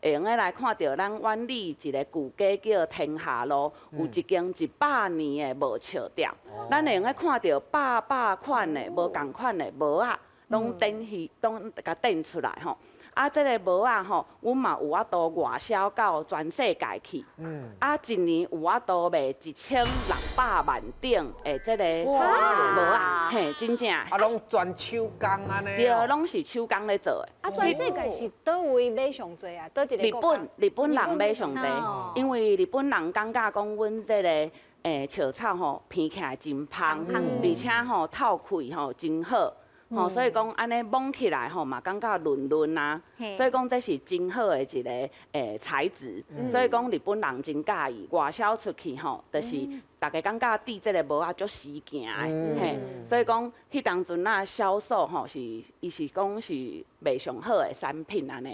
會用得來看著咱苑裡一個舊街叫天下路，有一間100年的無笑店，咱會用得看著百百款的無仝款的帽仔，攏展示，攏共展出來吼。啊，這个帽仔吼，阮嘛有法度外銷到全世界去。啊，一年有法度賣1600萬頂的這个帽仔，嘿，真正。啊，攏全手工按呢？對，攏是手工咧做的。啊，全世界是佗位買上濟啊？佗一个日本，日本人買上濟，因為日本人感覺講阮這个笑草吼，鼻起來真芳，而且吼透氣吼真好。吼，所以講按呢摸起來吼嘛，感覺潤潤啊，所以講這是真好的一個材質。所以講日本人真佮意，外銷出去吼，就是大家感覺戴這个帽仔足時行的，嘿，所以講彼當陣啊銷售吼是，伊是講是賣上好的產品按呢。